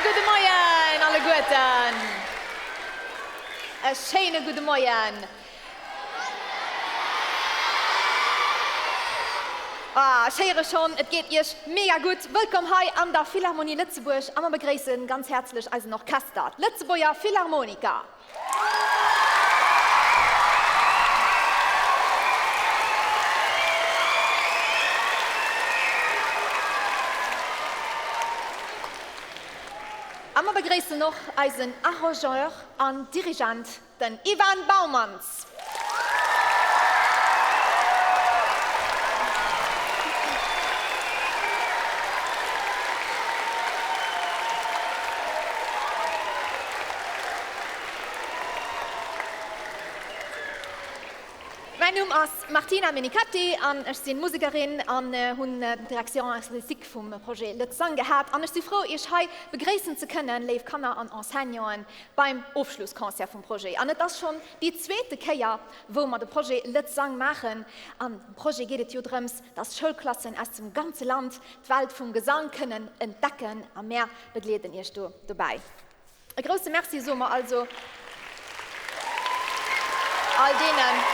schéine gudde Moien alleguerten! E schéine gudde Moien! Ah, ech héiere schonn, et geet Iech mega gutt. Wëllkomm hei an der Philharmonie Lëtzebuerg a mer begréisse ganz häerzlech eisen Orchester, d'Lëtzebuerger Philharmoniker. A mer begréissen och eisen Arrangeur an Dirigent, den Ivan Baumanns. Mäin Numm ass Martina Menichetti an ech sinn Musekerin an hunn d'Direction artistique vum Projet Lëtz Sang gehat an ech si frou iech hei begréissen ze kënnen, léif Kanner an Enseignanten, beim Ofschlussconcert vum Projet. An et ass schonn déi zweete Kéier, wou mer de Projet Lëtz Sang maachen. Am Projet geet et jo drëms, dass Schoulklassen aus dem ganze Land d'Welt vum Gesang kënnen entdecken a mär begleeden iech do dobäi. E grousse Merci soe mer also all deenen,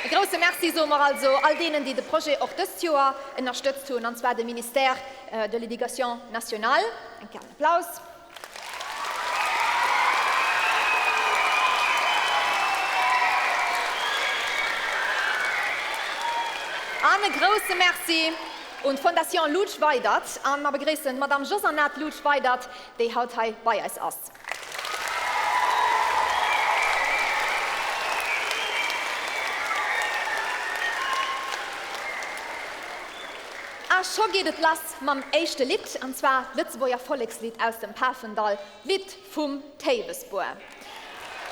E grousse Merci soe mer also all deenen, déi de Projet och dëst Joer ënnerstëtzt hunn, an zwar dem Ministère de l'Éducation nationale. En klengen Applaus. An e grousse Merci un d'Fondation Loutsch Weydert. A mer begréissen d'Madame Josannette Loutsch-Weydert, déi haut hei bei eis ass. A scho geet et lass mam éischte Lidd, an zwar d'Lëtzebuerger Vollekslidd aus dem Pafendall, d'Lidd vum Théiwesbuer.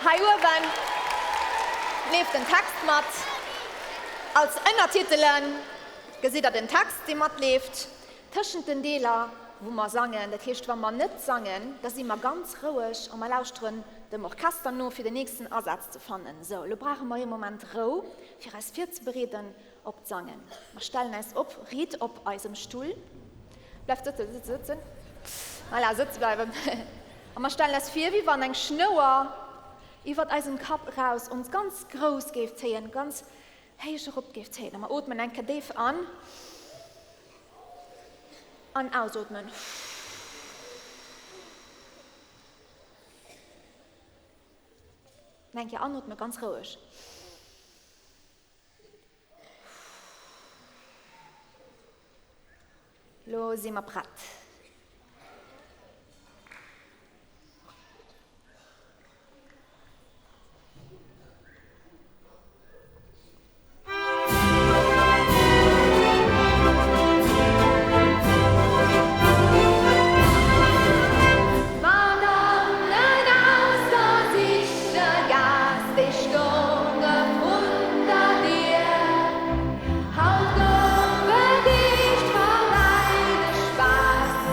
Hei uewe leeft den Text mat. Als Ënnertitele gesitt der den Text, dee matleeft. Tëschent den Deeler, wou mer sangen, dat heescht, wa mer net sangen, da si mer ganz roueg a mer lauschteren dem Orchester no, fir den nächsten Asaz ze fannen. Sou, elo brauche mer ee Moment Rou, fir eis virzebereeden op d'Sangen. Mer stellen eis op, riit op eisem Stull. Bleift sëtzen, sëtzen, sëtzen. Voilà, sëtze bleiwen. A mer stellen eis vir, wéi wann eng Schnouer iwwert eisem Kapp eraus ons ganz grouss géif zéien, ganz héich erop géif zéien. A mer ootmen eng Kéier déif an. An ausootmen. Nach eng Kéier anootmen, ganz roueg. Lo si mer prett. D'Madammen aus der Sichegaass, déi stounge vrun der Dier. Haut gouf et eescht verbäi, de Spaass.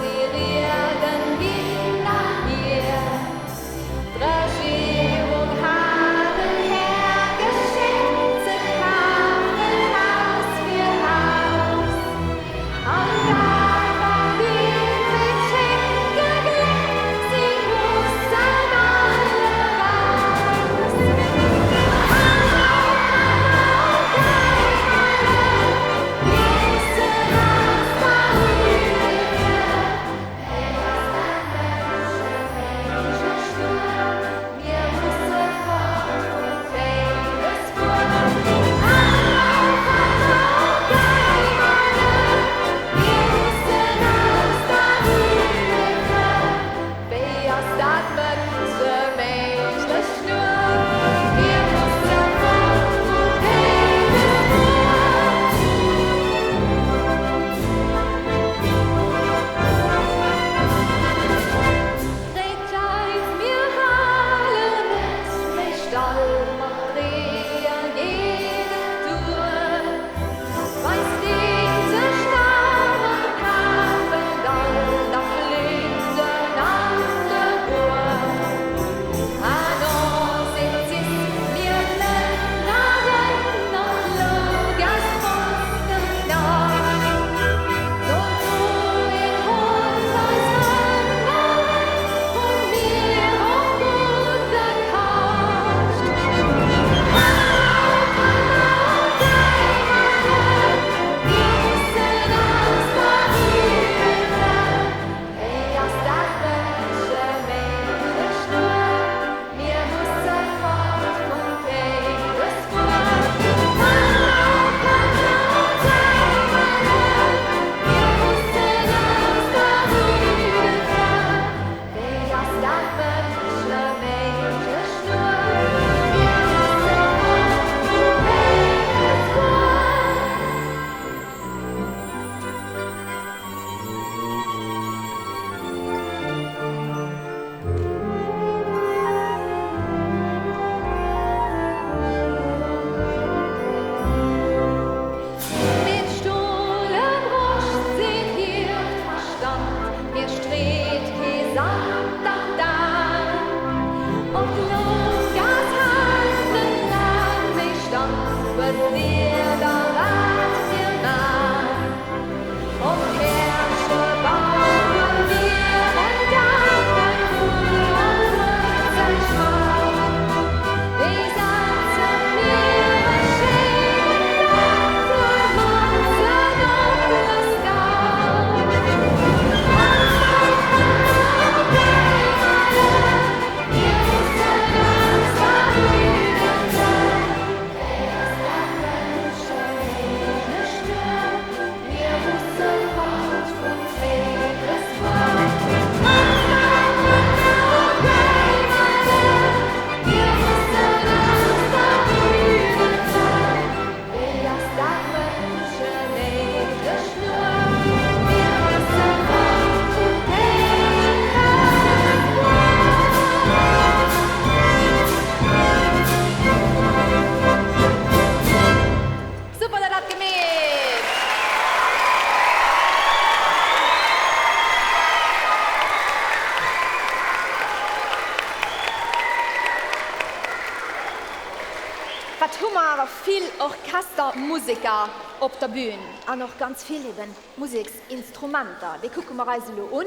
Wat hu mer awer vill Orchestermuseker op der Bühn an och ganz vill eben Museksinstrumenter. Déi kucke mer eis elo un,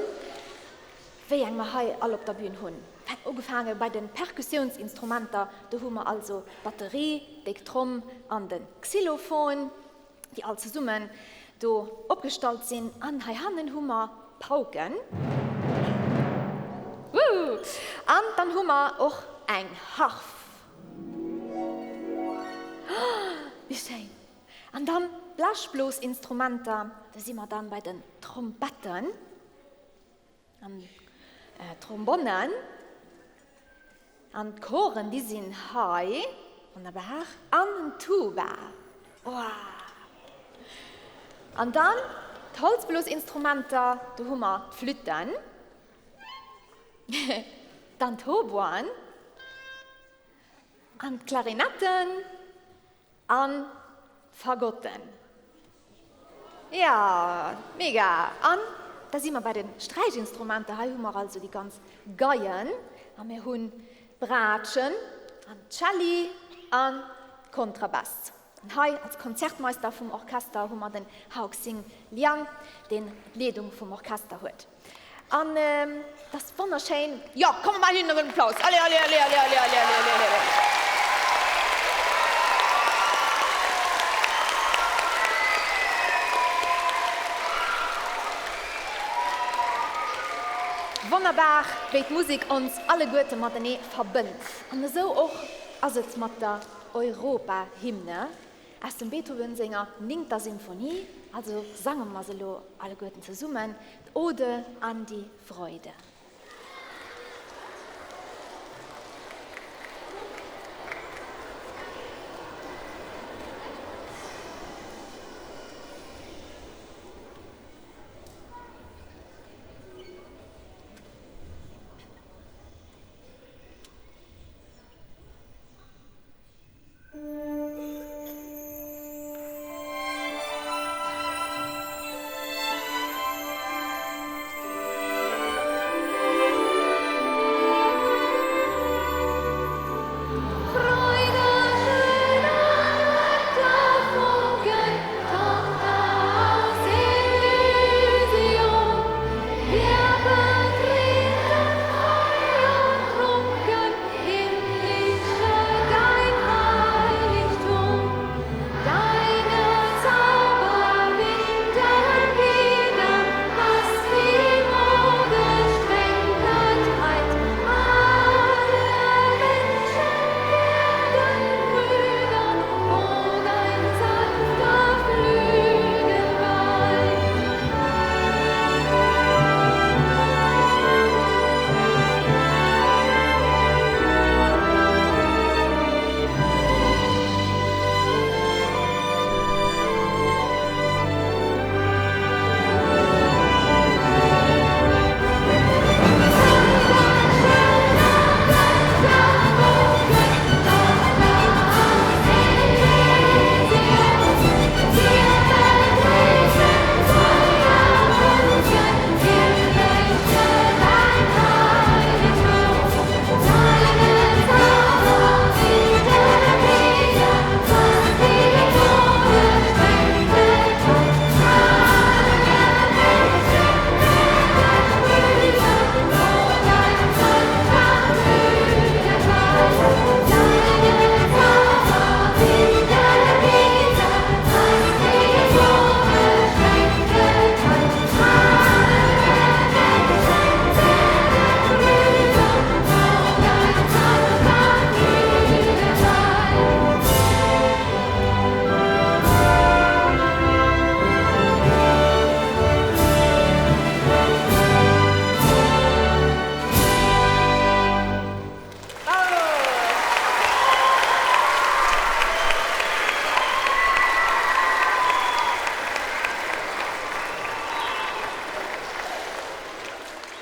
wéi eng mer hei all op der Bühn hunn. Ugefaange bei de Perkussiounsinstrumenter, do hu mer also d'Batterie, déck Tromm an de Xylophon. déi all zesummen do opgestallt sinn. An heihannen hu mer Pauken. Wouh! An dann hu mer och eng Harf. Wéi schéin! An dann Blechblosinstrumenter, do si mer dann bei den Trompetten an Trombonnen. An d'Choren, déi sinn hei. Wonnerbar. An en Tuba. Wow! An dann d'Holzblosinstrumenter, do hu mer d'Flütten, dann d'Hautboisen an d'Klarinetten. An Fagotten. Ja, mega! An da si mer bei den Sträichinstrumenter. Hei hu mer also déi ganz Geien a mir hunn d'Braatschen an d'Celli an d'Kontrabass. An hei als Konzertmeister vum Orchester hu mer den Hao-Xing Liang, deen d'Leedung vum Orchester huet. An et ass wonnerschéin. Jo, komm mer maachen hinnen nach en Applaus. Allez, allez, allez, allez, allez, allez, allez, allez, allez. Wonnerbar, wéi d'Musek ons alleguerte matenee verbënnt. An esou och ass et mat der Europahymne. Aus dem Beethoven senger néngter Symphonie, also sange mer se elo alleguerten zesummen, d'Ode an die Freude.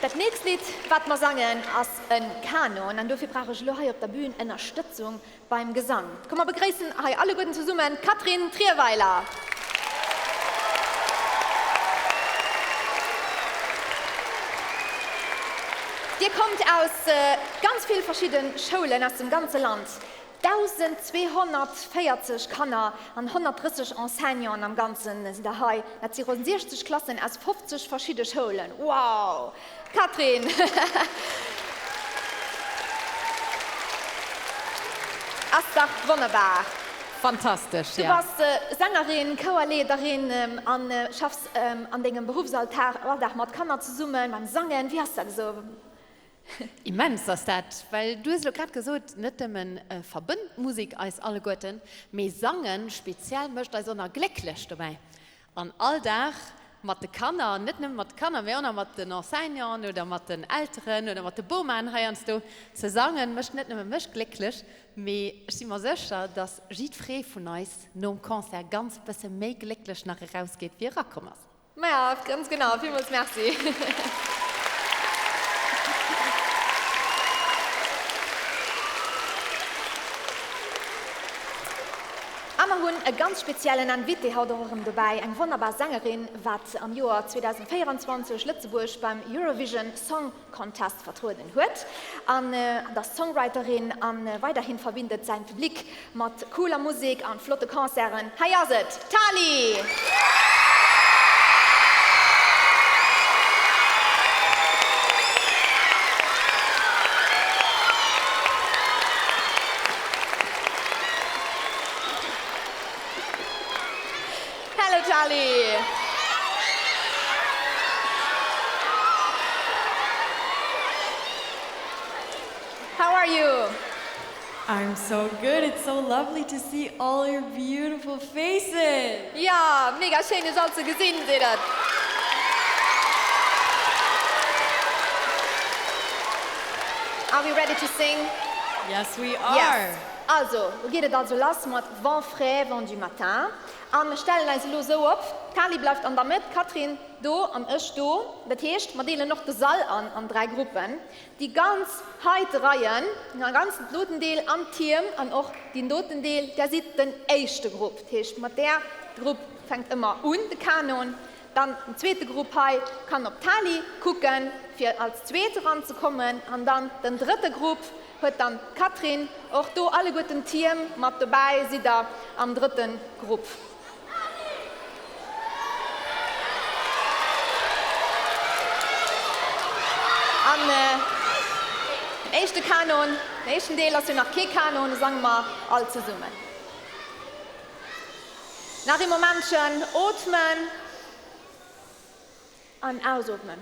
Dat nächst Lidd, wat mer sangen, ass e Kanon an dofir brauch ech elo hei op der Bühn Ënnerstëtzung beim Gesang. Komm mer begréissen hei alleguerten zesummen d'Catherine Trierweiler. Dir kommt aus ganz vill verschidde Schoulen aus dem ganze Land. 1.240 Kanner an 130 Enseignanten am Ganzen sinn der hei. Dat si ronn 60 Klassen aus 50 verschidde Schoulen. Wow! Catherine! Ass dach wonnerbar! Fantastesch, Du ja. bass Sängerin, Chouerleederin an schaffs an dengem Beruffsalltag Alldag mat Kanner zesummen beim Sangen. Wéi ass dat esou? Immens ass dat, well du hues elo grad gesot, net nëmmen verbënnt d'Musek eis alleguerten, mee Sangen speziell mécht eis och nach glécklech dobäi. An all Dag mat de Kanner, net nëmme mat de Kanner, mee och nach mat den Enseignanten oder mat den Elteren oder mat de Bomaen heiansdo ze sangen, mécht net nëmme mech glécklech, mee ech si mer sécher, dass jiddweree vun eis nom Concert ganz bësse méi glécklech nach erausgeet, wéi erakomm ass. Maja, ganz genau. Villmools Merci. A mer hunn e ganz speziellen Invité haut och erëm dobäi, eng wonnerbar Sängerin, wat am Joer 2024 Lëtzebuerg beim Eurovision Song Contest vertrueden huet. An et ass Songwriterin an weiderhin verbindet säin Public mat cooler Musek an flotte Concerten. Hei ass et, d'Tali! Hello Tali! How are you? I'm so good, it's so lovely to see all your beautiful faces! Jo, mega schéin iech all ze gesinn, seet et. Are we ready to sing? Yes we are! Yes! Also, lo geet et also lass mat Vent frais, vent du matin. A mir stellen eis elo esou op, d'Tali bleift an der Mëtt, d'Catherine do an ech do. Dat heescht, mer deelen och de Sall an an 3 Gruppen. Déi ganz heite Reien, den ganzen doten Deel an d'Tierm an och deen doten Deel, där sidd den éischte Grupp. Dat heescht, mat där Grupp fänkt ëmmer un de Kanon. Dann den zweete Grupp hei kann op d'Tali kucken, fir als Zweet eranzekommen. An dann den drëtte Grupp huet dann d'Catherine. Och do alleguerten d'Tierm mat dobäi, sidd der am drëtte Grupp. An den éischte Kanon, den éischten Deel ass jo nach kee Kanon, do sange mer all zesummen. Nach ee Momentchen ootmen an ausootmen.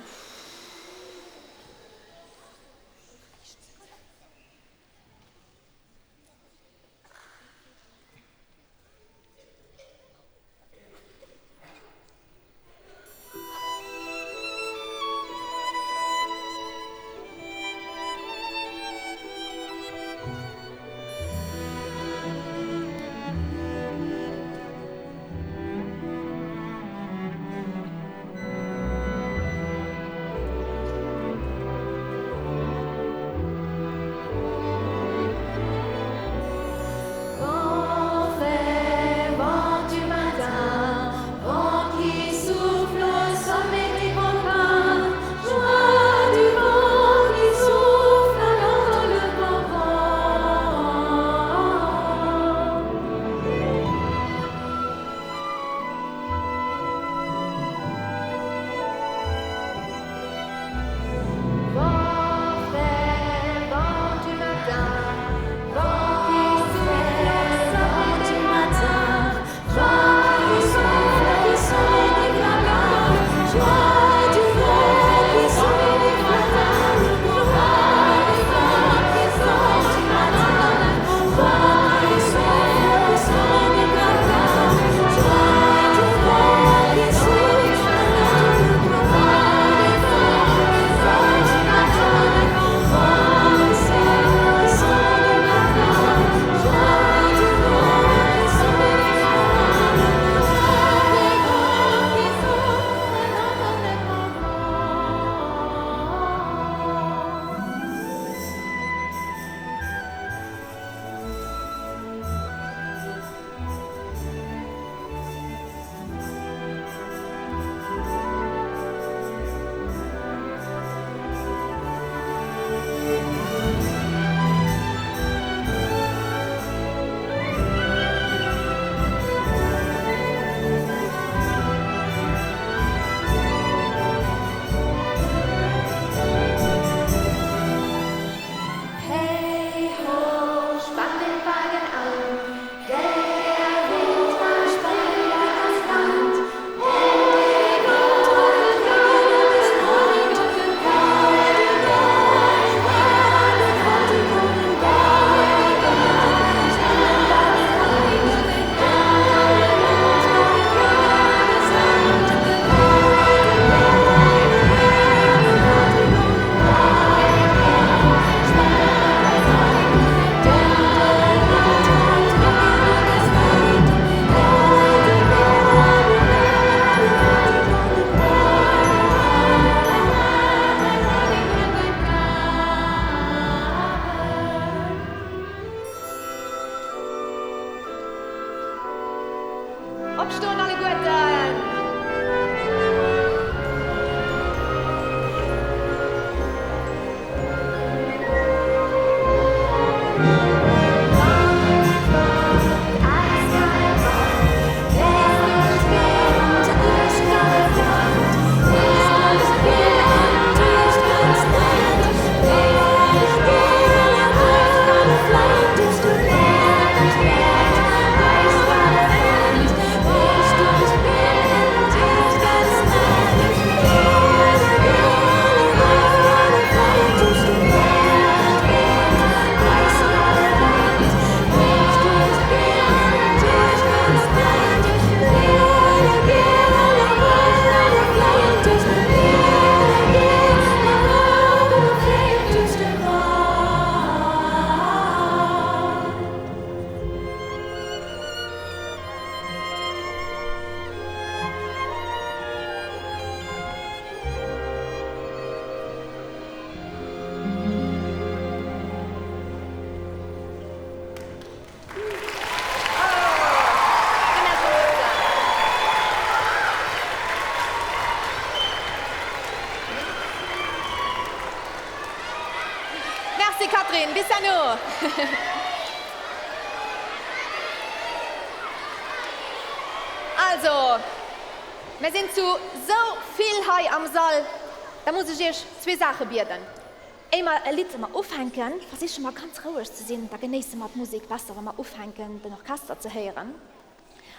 Opstoen alleguerten! Merci Catherine, bis herno! Also, mir sinn zu sou vill hei am Sall, da muss ech iech zwee Saache bieden. Éier mer e Lidd mer ufänken, versiche mer ganz roueg ze sinn, da genéisse mer d'Musek besser, wa mer ufänken den Orchester ze héieren.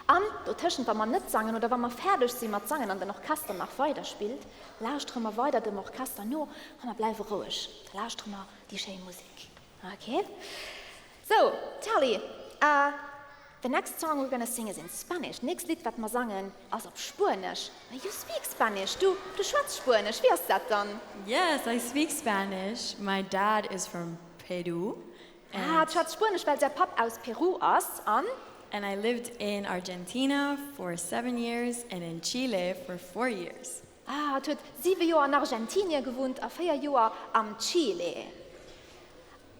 An dotëschent, wa mer net sangen oder wa mer fäerdeg si mat sangen an den Orchester nach weider spillt, lauschtere mer weider dem Orchester no a mer bleiwe roueg, da lauschtere mer déi schéi Musek. Ok? Sou, Tali, the next song we're gonna sing is in Spanish. D'nächst Lidd, wat mer sangen, ass op Spuenesch. You speak Spanish, du, du schwätz Spuenesch. Wéi ass dat dann? Yes, I speak Spanish. My dad is from Peru. And ah, hatt schwätzt Spuenesch, well säi Papp aus Peru ass. An? And I lived in Argentina for seven years and in Chile for four years. Ah, hatt huet siwe Joer an Argentinie gewunnt a véier Joer am Chile.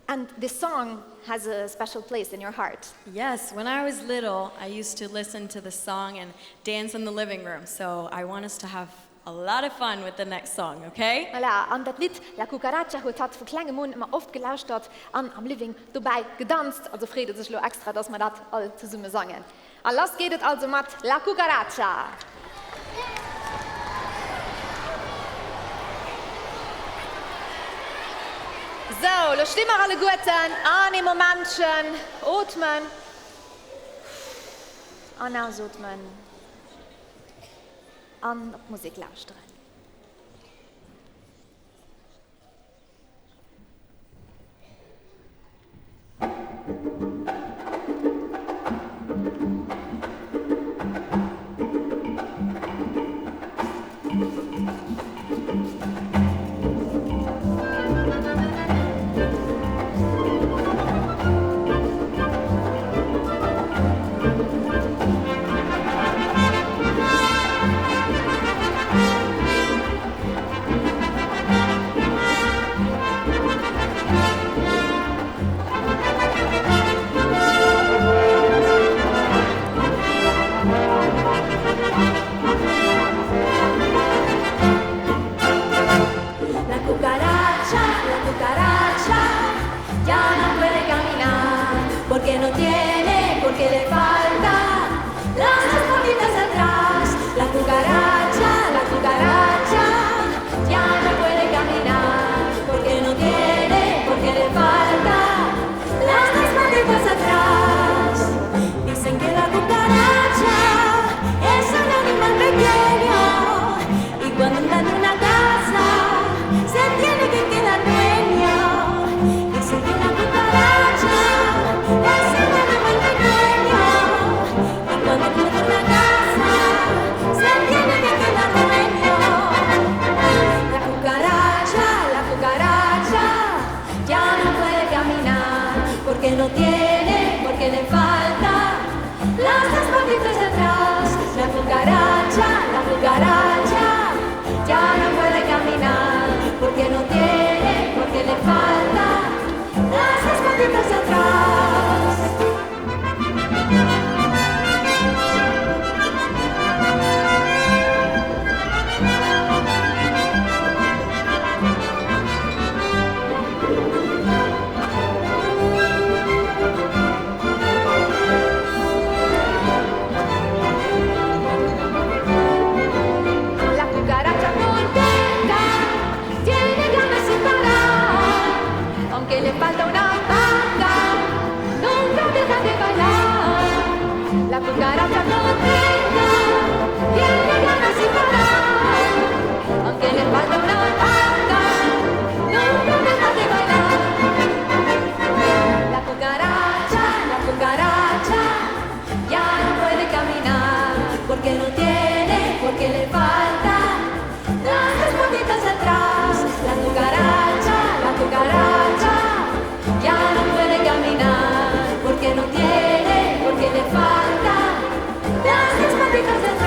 And this song has a special place in your heart. Yes, when I was little, I used to listen to the song and dance in the living room. So I want us to have a lot of fun with the next song, okay? Voilà, an dat Lidd La Cucaracha huet hatt vu klengem un ëmmer oft gelauschtert an am Living dobäi gedanzt. Also freet e sech elo extra, dass mer dat all zesumme sangen. A lass geet et also mat La Cucaracha! Sou, elo sti mer alleguerten an ee Momentchen ootmen an ausootmen an op d'Musek lauschteren. cucaracha contenta tiene ganas sin parar. Aunque le falta una pata, nunca deja de bailar. La cucaracha, la cucaracha, ya no puede caminar porque no tiene, porque le falta las tres patitas de atrás. La cucaracha, la cucaracha, ya no puede caminar porque no tiene, porque le falta las tres patitas de atrás.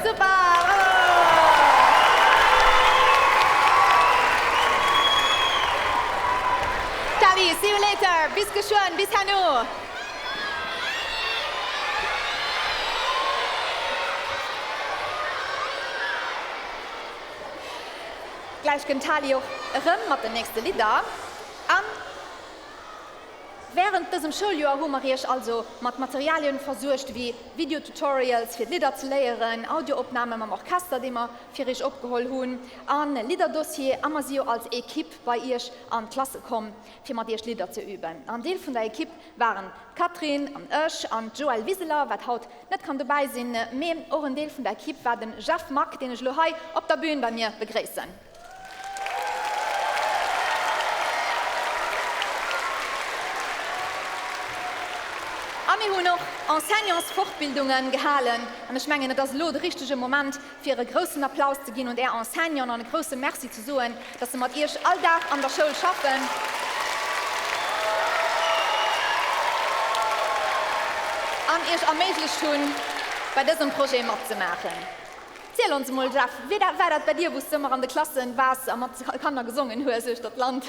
Super! Bravo! Tali, see you later! Bis geschwënn, bis herno! Gläich kënnt d'Tali och erëm mat den nächste Lidder. A wärend dësem Schouljoer hu mer iech also mat Materialien versuergt wéi Video-Tutorials fir d'Lidder ze léieren, Audioopname mam Orchester, dee mer fir iech opgeholl hunn, a Lidderdossier. A mer si jo als Ekipp bei iech an d'Klasse komm, fir mat iech Lidder ze üben. An Deel vun der Ekipp waren d'Catherine an ech an d'Joëlle Wiseler, wat haut net kann dobäi sinn, mee och en Deel vun der Ekipp war den Jeff Mack, deen ech elo hei op der Bühn bei mir begréissen. A mir hunn och Enseignantsfortbildungen gehalen an ech mengen, et ass elo de richtege Moment, fir e groussen Applaus ze ginn un Är Enseignanten an e grousse Merci ze soen, dass se mat Iech all Dag an der Schoul schaffen an Iech erméiglecht hunn, bei dësem Projet matzemaachen. Ziel ons emol, Jeff, wéi war dat bei dir, wou s de ëmmer an de Klassen waars a mat Kanner gesongen hues uechter d'Land?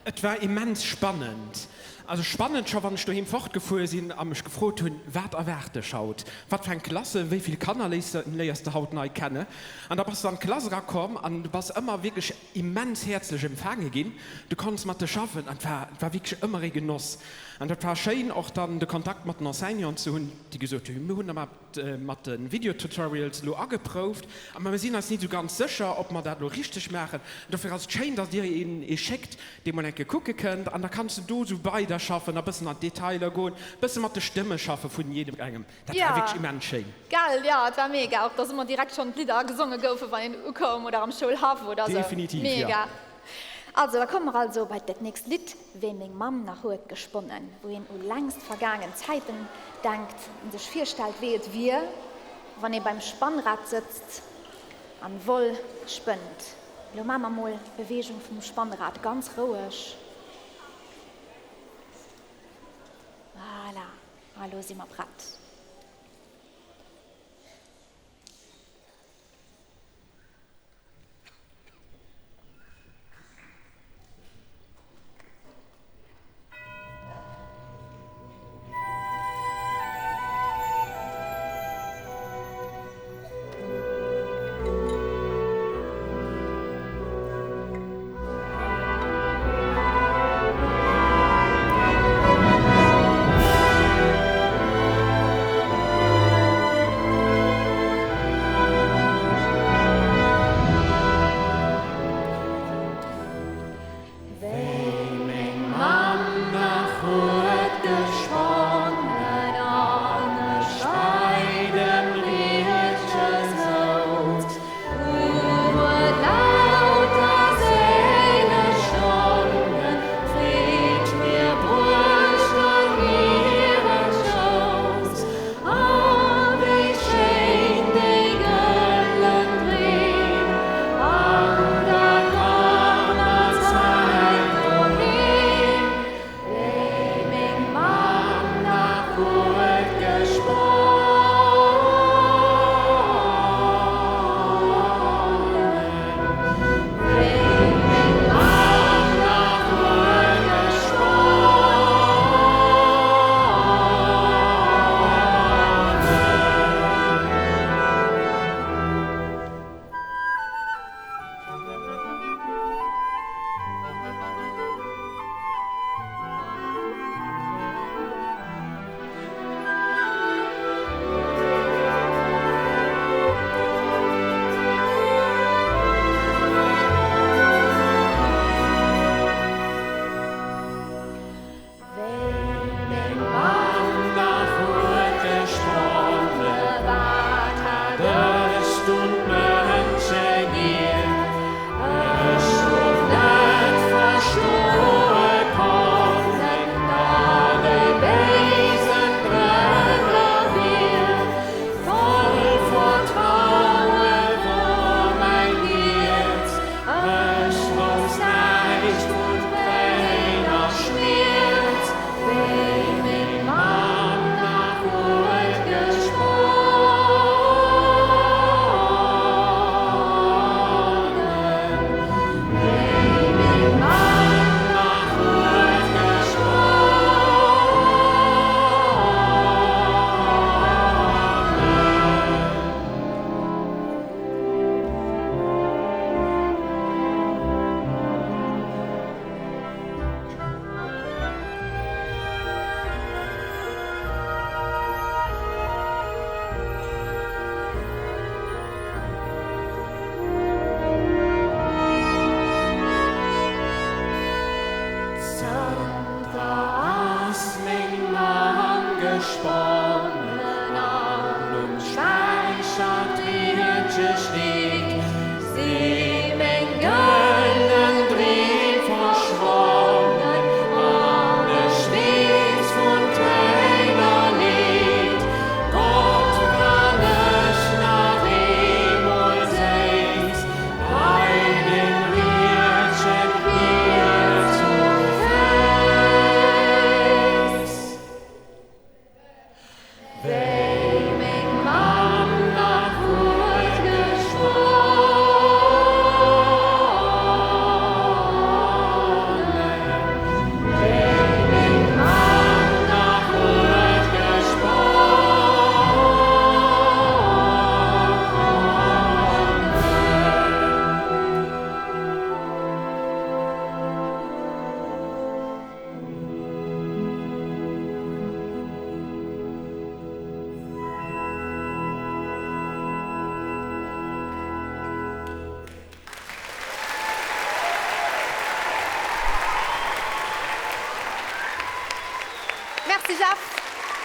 Et war immens spannend. Also spannend scho wann ech doheem fortgefuer sinn a mech gefrot hunn, wat erwaart dech haut? Wat fir eng Klasse, wéi vill Kanner léiers de haut nei kenne? An da bass de an d'Klass erakomm an du bass ëmmer wierklech immens häerzlech empfaange ginn. Du konns mat de schaffen an et war, et war wierklech ëmmer ee Genoss. An dat war schéin och dann de Kontakt mat den Enseignanten ze hunn, déi gesot hunn, mir hunn mat de Videotutorials elo ageprouft, a mer sinn eis nit esou ganz sécher, ob mer dat elo richteg maachen. Dofir ass et schéin, datt Dir een ee schéckt, dee mol eng Kéier kucke kënnt, an da kanns de do esou weiderschaffen a bëssen an d'Detailer goen, bësse mat de Stëmme schaffe vun jedem engem. Dat war wierklech immens schéin. Gell, jo, et war mega. Och datt ëmmer direkt schonn d'Lidder gesonge goufen, wann een ukoum oder am Schoulhaff oder esou. Definitiv, jo. Mega. Also, da komme mer also bei dat nächst Lidd, Wéi meng Mamm nach huet gesponnen, wou een u längst vergaangen Zäiten denkt an sech virstellt, wéi et wier, wann ee beim Spannrad sëtzt an Woll spënnt. Elo maache mer mol d'Beweegung vum Spannrad ganz roueg. Voilà, a elo si mer prett.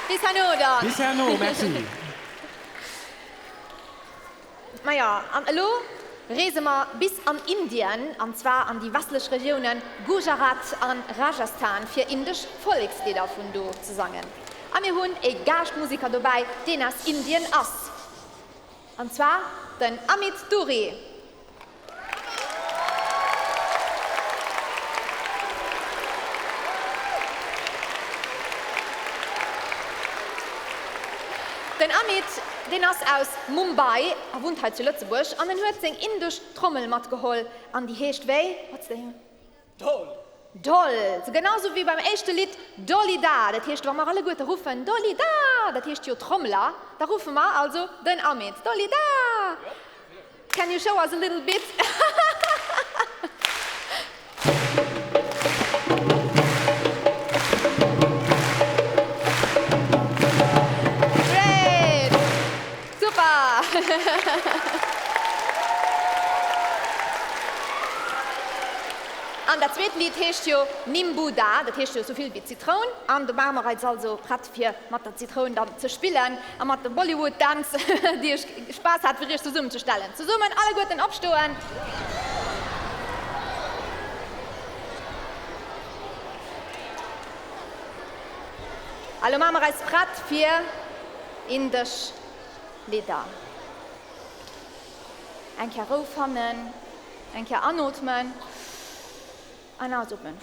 Bis herno dann. Bis herno, merci. Majo, an elo reese mer bis an Indien, an zwar an déi westlech Regiounen Gujarat an Rajasthan, fir indesch Vollekslidder vun do ze sangen. A mir hunn e Gaaschtmusiker dobäi, deen aus Indien ass, an zwar den Amit Duri. Den Amit, deen ass aus Mumbai a wunnt hei zu Lëtzebuerg an en huet seng indesch Trommel matgeholl an déi heescht wéi? What's the. Dhol. Dhol, sou genau sou wéi beim éischte Lidd Dolly Da. Dat heescht, wa mer alleguerte ruffen Dolly Da, dat heescht jo Trommeler, da ruffe mer also den Amit, Dolly Da! Can you show us a little bit? Great! Super! An dat zweet Lidd heescht jo Nimbu Da, dat heescht jo souvill wéi Zitroun. An do maache mer eis also prett fir mat der Zitroun dann ze spillen a mat de Bollywood-Dänz, déi ech Spaass hat fir iech zesummen ze stellen. Zesummen alleguerten opstoen. A lo maache mer eis prett fir indesch Lidder. Eng Kéier Rou fannen, eng Kéier anootmen an ausotmen.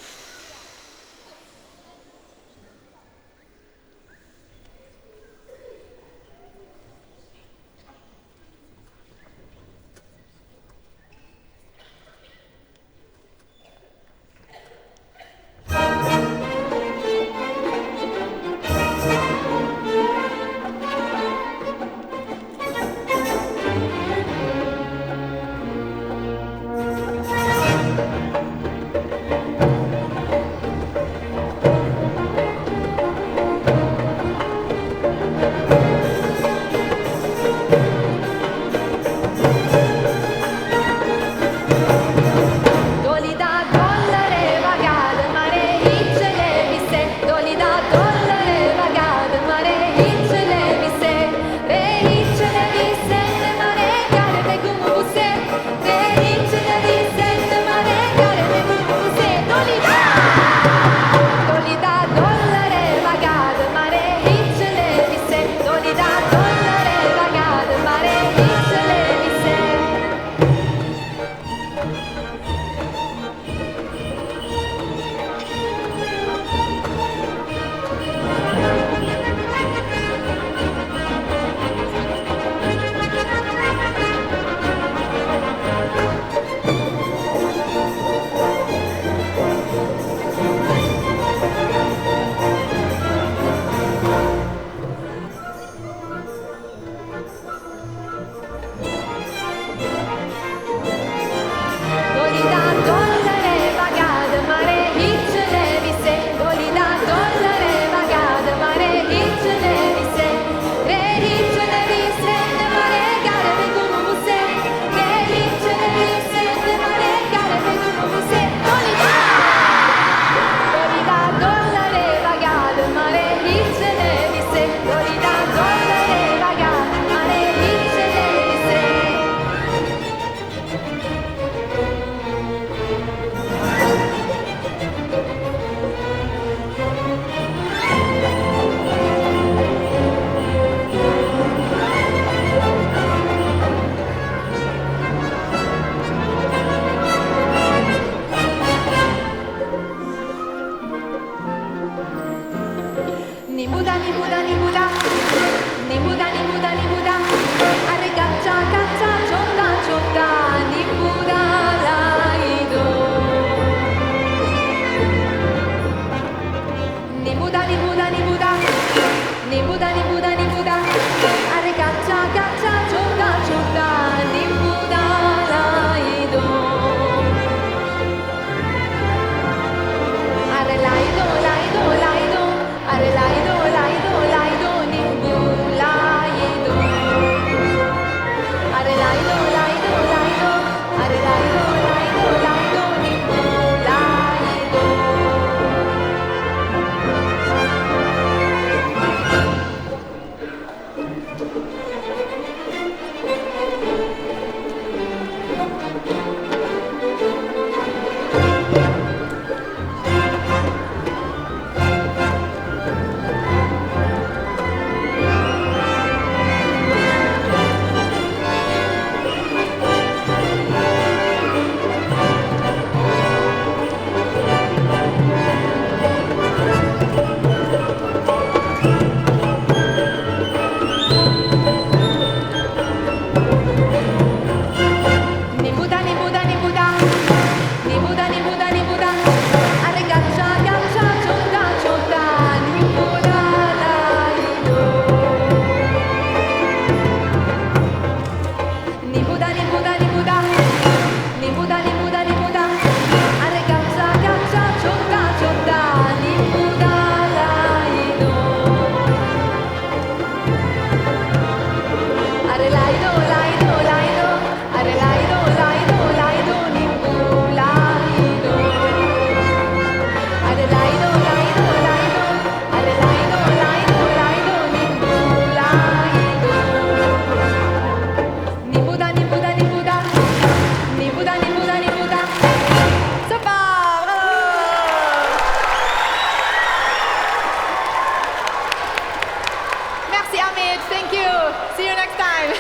Merci Amit, thank you, see you next time.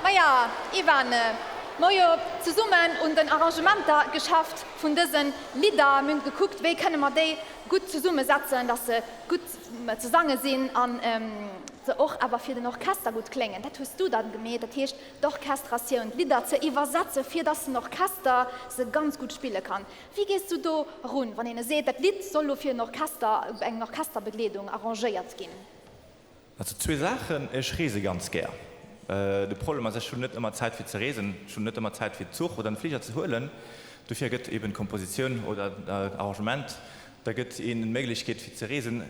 Maja, Ivan, mer hu jo zesummen un den Arrangementer geschafft vun dësen Lidder. Mir hunn gekuckt, wéi kënne mer déi gutt zesummesetzen, dass se gutt ze sange sinn an se och awer fir den Orchester gutt kléngen. Dat hues du dann gemeet, dat heescht d'Orchestratioun, d'Lidder ze iwwersetze fir dass den Orchester se ganz gutt spille kann. Wéi gees du do erun, wann een seet, dat Lidd soll lo fir en Orchester, eng Orchesterbegleedung arrangéiert ginn? Also zwee Saachen, Ech reese ganz gär. De Problem ass, ech hunn net ëmmer Zäit fir ze reesen, ech hunn net ëmmer Zäit fir Zuch oder den Fliger ze huelen. Dofir gëtt eben d'Kompositioun oder d'Arrangement, da gëtt een d'Méiglechkeet fir ze reesen,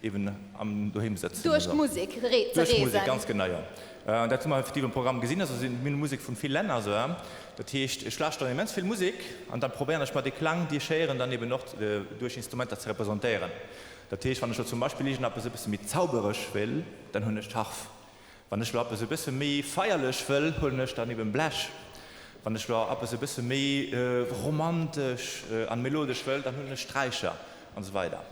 eben am doheem sëtzen. Duerch d'Musek ze reesen. Duerch d'Musek, ganz genau, jo. An dat hu mer effektiv am Programm gesinn. Also mir hunn Musek vun vill Länner esou. Dat heescht, ech lauschteren immens vill Musek an da probéieren ech mer dee Klang, déi ech héieren, dann eben och duerch Instrumenter ze representéieren. Dat heescht, wann ech lo zum Beispill iergendeppes e bësse méi zauberesch wéll, dann hunn ech d'Harf. Wann ech lo eppes e bësse méi feierlech wëll, huelen ech dann eben Blech. Wann ech lo eppes e bësse méi romantesch an melodesch wëll, dann huelen ech Sträicher an esou weider.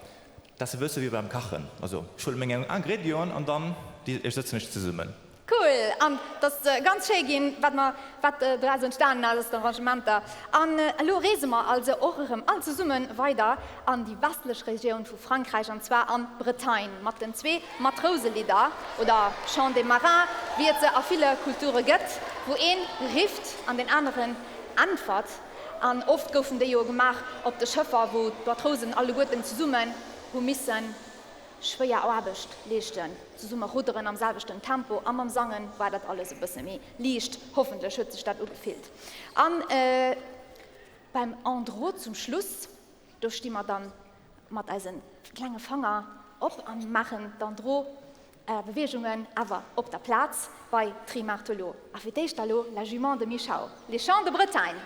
Dat ass e bësse wéi beim Kachen. Also ech huele meng Ingrédienten an dann sëtzen ech zesummen. Cool! An et ass ganz schéi ginn, wat mer, wat doraus entstanen ass aus den Arrangementer. An elo reese mer also och erëm all zesumme weider an déi westlech Regioun vu Frankräich, an zwar an d'Bretagne, mat den zwee Matrouselidder, oder Chants des marins, wéi et se a ville Kulture gëtt, wou een rifft an deen aneren äntwert. An oft goufen déi jo gemaach op de Schëffer, wou d'Matrousen alleguerten zesummen hu missen schwéier Aarbecht leeschten, zesumme rudderen am selwechten Tempo a mam Sangen war dat alles e bësse méi liicht. Hoffentlech huet sech dat ugefillt. An beim Andro zum Schluss, do sti mer dann mat eise klenge Fanger op a maachen d'Andro Beweegungen awer op der Plaz bei Trimartelo. A fir d'éischt elo La Jument de Michau, Les Chants de Bretagne.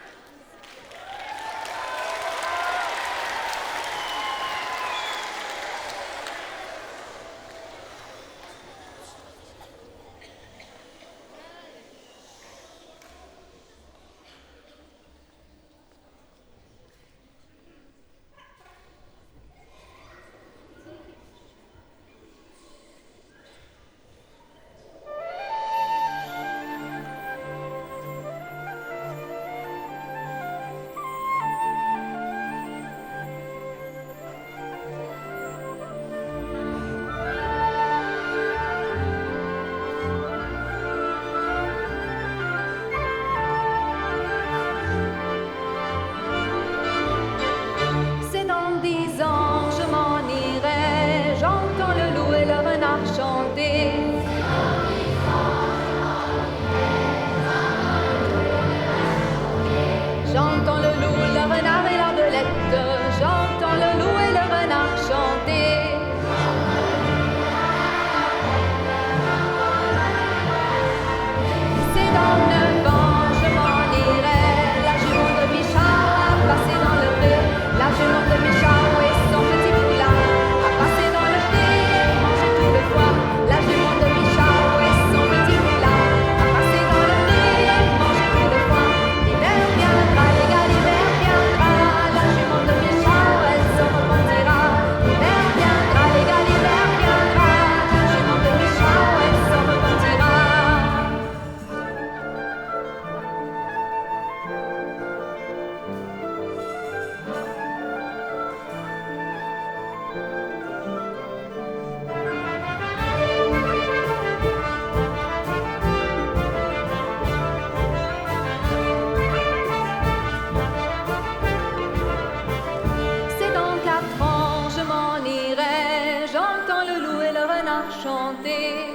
renard chanter.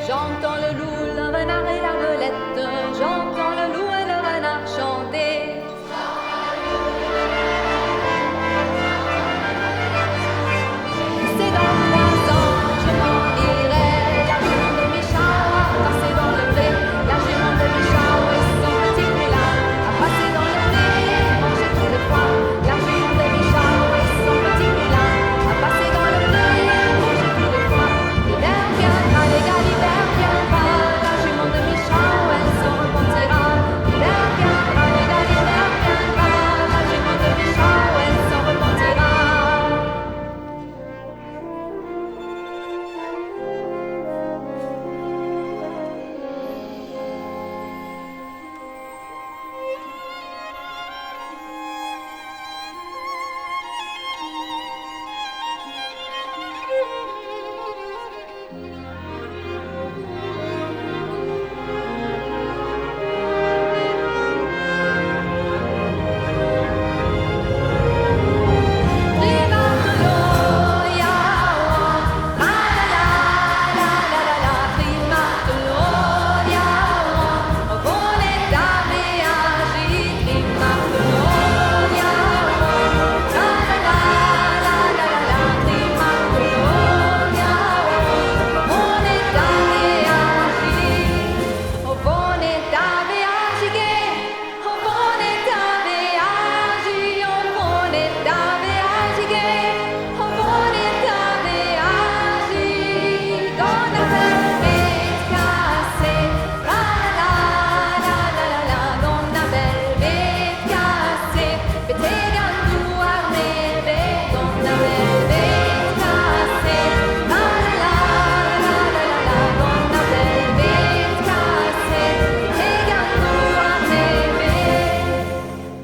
J'entends le loup, le renard et la belette, j'entends le loup et le renard chanter. C'est dans trois ans que je m'en irai, la jument de Michao a passé dans le blé, la jument de Michao et son petit poulain a passé dans le blé, mangé tout le foin, la jument de Michao et son petit poulain a passé dans le blé, mangé tout le foin. L'hiver viendra, les gars, l'hiver viendra, la jument de Michao, elle s'en repentira. L'hiver viendra, les gars, l'hiver viendra, la jument de Michao, elle s'en repentira.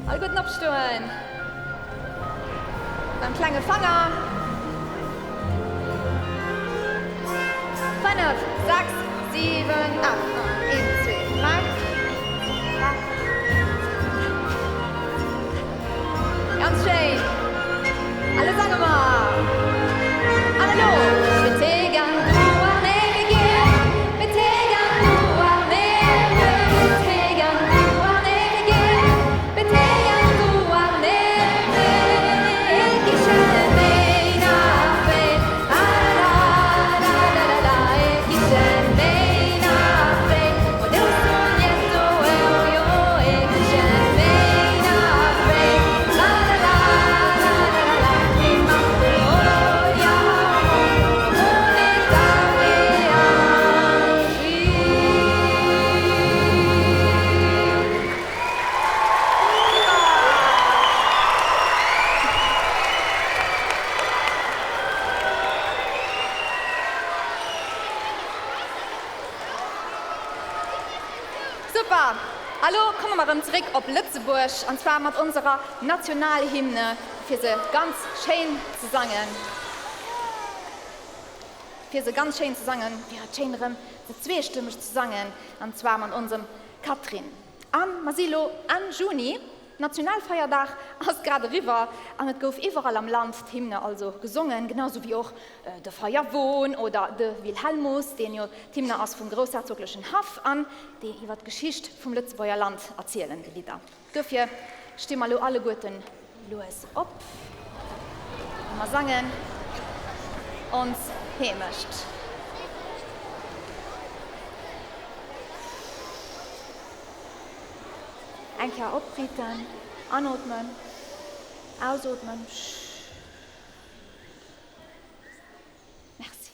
All guten opstoen. Beim klenge Fanger. 5, 6, 7, 8. 1, 2, 3. Ganz schéin. Alle sange mer. An elo, Betek an Douar nevez geo, betek an douar nevez, betek an douar nevez geo, betek an douar nevez, e-kichen mein ar fe, la la la la la la, e-kichen mein ar fe, o Deus soñeto eo yo, e-kichen mein ar fe, la la la la la la la, Super! A lo komme mer erëm zeréck op Lëtzebuerg, an zwar mat onserer Nationalhymne, fir se ganz schéin ze sangen. Fir se ganz schéin ze sangen, wier et schéin erëm se zweestëmmeg ze sangen, an zwar mat onsem Catherine. A mer si lo Enn Juni, Nationalfeierdag ass grad eriwwer an et gouf iwwerall am Land d'Hymne also gesongen, genau sou wéi och de Feierwon oder de Wilhelmus, deen jo d'Hymne ass vum groussherzoglechen Haff an déi iwwer d'Geschicht vum Lëtzebuerger Land erzielen, déi Lidder. Duerfir sti mer elo alleguerten lues op a mer sangen ons Heemecht. Eng Kéier opriiten, anootmen, ausootmen. Merci.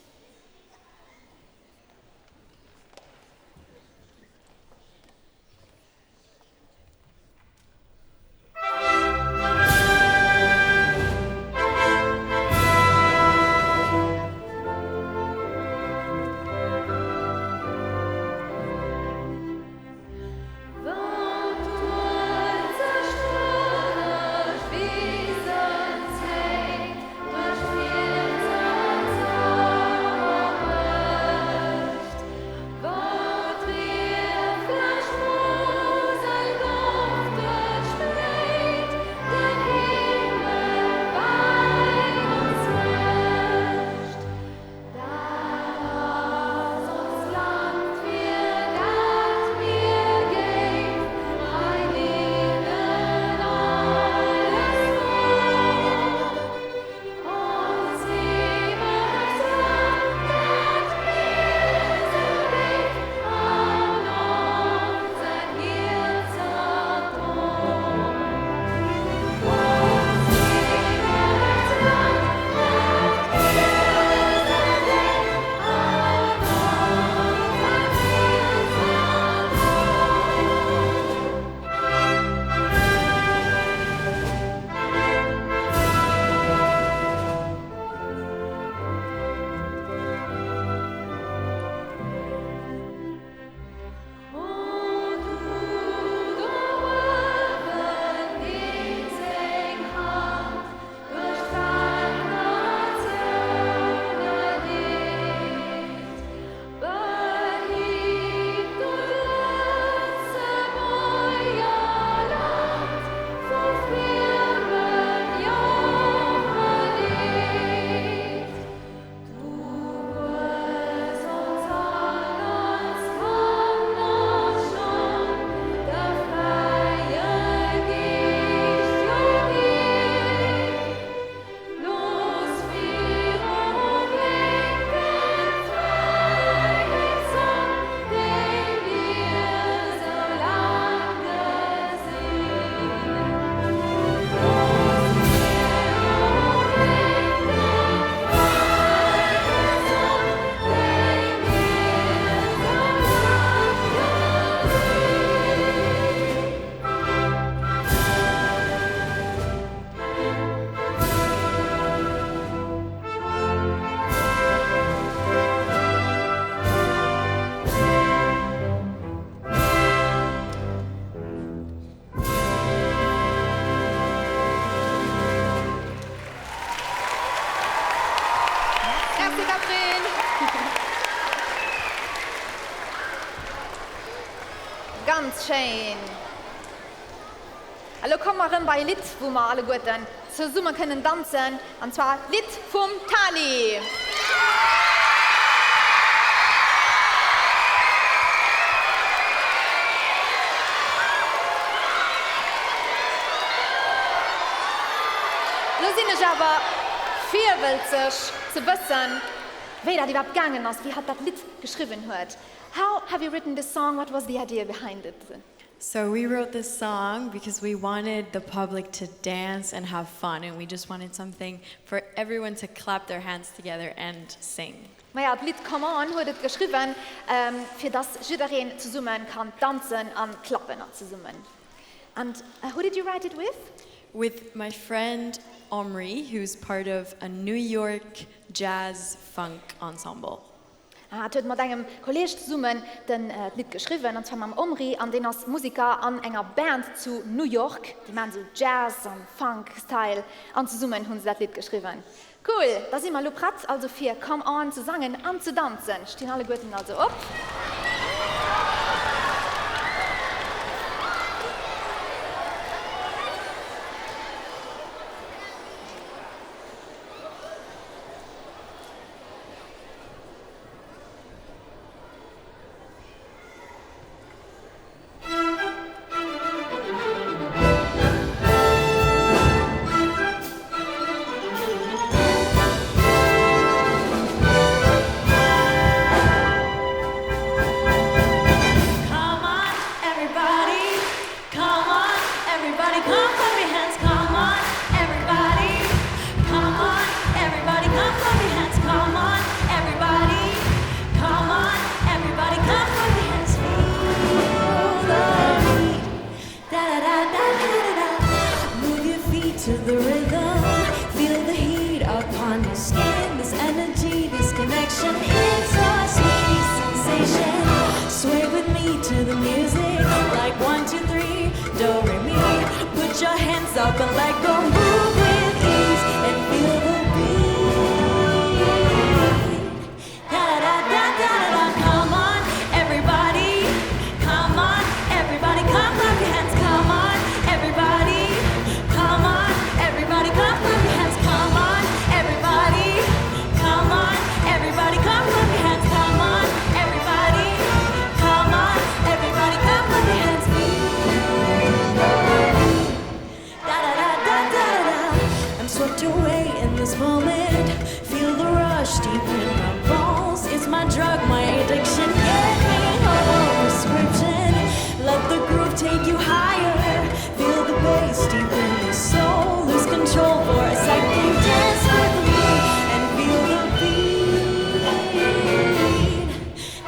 Schéin! A lo komme mer erëm bei e Lidd, wou mer alleguerten zesumme kënnen danzen, an zwar d'Lidd vum Tali. Lo sinn ech awer virwëlzeg ze wëssen, wéi dat iwwerhaapt gaangen ass, wéi hatt dat Lidd geschriwwen huet. How have you written this song? What was the idea behind it? So we wrote this song because we wanted the public to dance and have fun and we just wanted something for everyone to clap their hands together and sing. Maja, d'Lidd Come On huet et geschriwwen, fir dass jiddereen zesummen kann danzen an klappen an zesummen. And who did you write it with? With my friend Omri, who's part of a New York jazz funk ensemble. Hat huet mat engem Kolleeg zesummen den d'Lidd geschriwwen, an zwar mam Omri, an deen ass Musiker an enger Band zu New York. Déi maachen esou Jazz an Funk Style an zesummen hunn se dat Lidd geschriwwen. Cool, da si mer elo prett also fir Come On ze sangen an ze danzen. Stinn alleguerten also op. Come on, everybody. Come on, everybody. Come clap your hands. Come on, everybody. Come on, everybody. Come clap your hands. Come on, everybody. Come on, everybody. Come clap your hands. Feel the beat. Da da da da da da da. Move your feet to the rhythm. Feel the heat upon your skin. This energy, this connection, it's a sweet sensation. Sway with me to the music. Like 1, 2, 3, do, re, mi. Put your hands up and let go. Move with ease and feel the beat. Da da da da da da. Come on, everybody. Come on, everybody. Come clap your hands. Come on, everybody. Come on, everybody. Come clap your hands. Come on, everybody. Come on, everybody. Come clap your hands. Come on, everybody. Come on, everybody. Come clap your hands. Da da da da da da. I'm swept away in this moment. Feel the rush deep in my bones. It's my drug, my addiction. Get me a prescription. Let the groove take you higher. Feel the bass deep in the soul. Lose control for a second. Dance with me and feel the beat.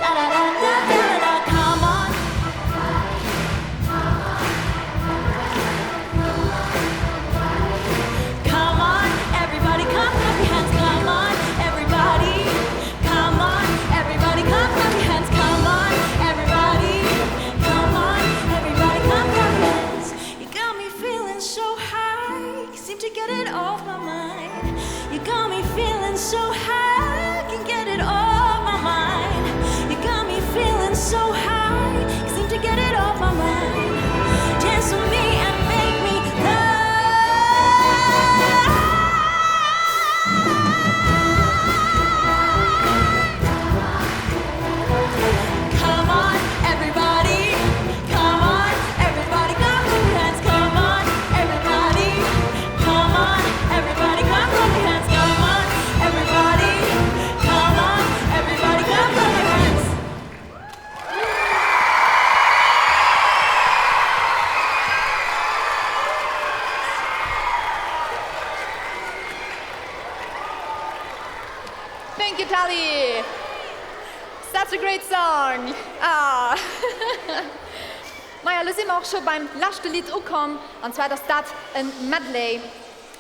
Da da da da da da. Come on. Come on, everybody, come clap your hands. Come on, everybody. Come on, everybody, come clap your hands. Come on, everybody. Come on, everybody, come clap your hands. You got me feeling so high, seem to get it off my mind. You got me feeling so high, can get it off my mind. You got me feeling so high, seem to get it off my mind. Dance with me and make me love. Come on, everybody. Come on, everybody. Come clap your hands. Come on, everybody. Come on, everybody. Come clap your hands. Come on, everybody. Come on, everybody. Come clap your hands. Thank you, Tali. Such a great song. Ah. Maja, lo si mer och scho beim leschte Lidd ukomm, an zwar ass dat en Medley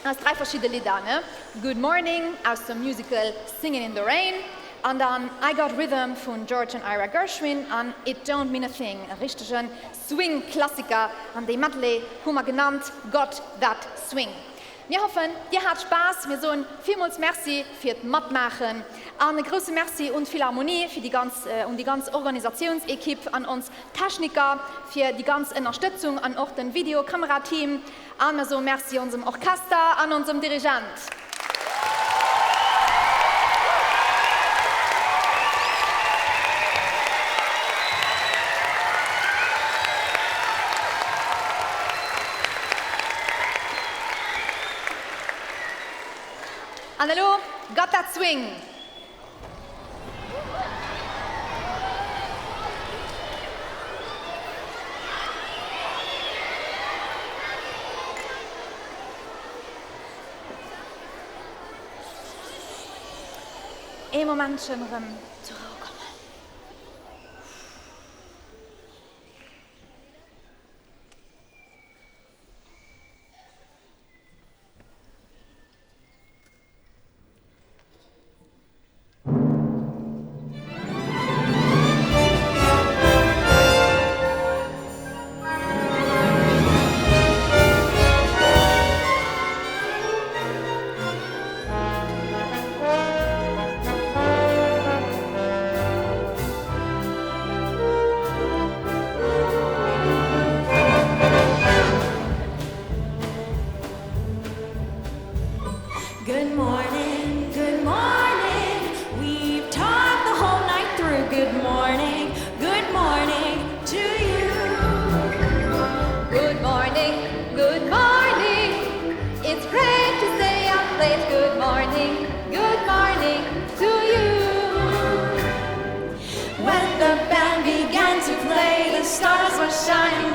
aus 3 verschidde Lidder, ne? Good Morning aus dem Musical Singin' in the Rain, an dann I Got Rhythm vun George and Ira Gershwin an It Don't Mean a Thing, e richtege Swing-Klassiker, an dee Medley hu mer genannt Got That Swing. Mir hoffen, Dir hat Spaass. Mir soen villmools Merci fir d'Matmaachen an e grousse Merci un d'Philharmonie fir déi ganz, un déi ganz Organisatiounsequipe an ons Techniker fir déi ganz Ënnerstëtzung an och den Video-Kamera-Team. An mir soe Merci onsem Orchester an onsem Dirigent. An elo Got That Swing! Ee Momentchen, erëm zur Rou kommen. Good morning, good morning. We've talked the whole night through. Good morning, good morning to you. Good morning, good morning. It's great to stay up late. Good morning, good morning to you. When the band began to play, the stars were shining.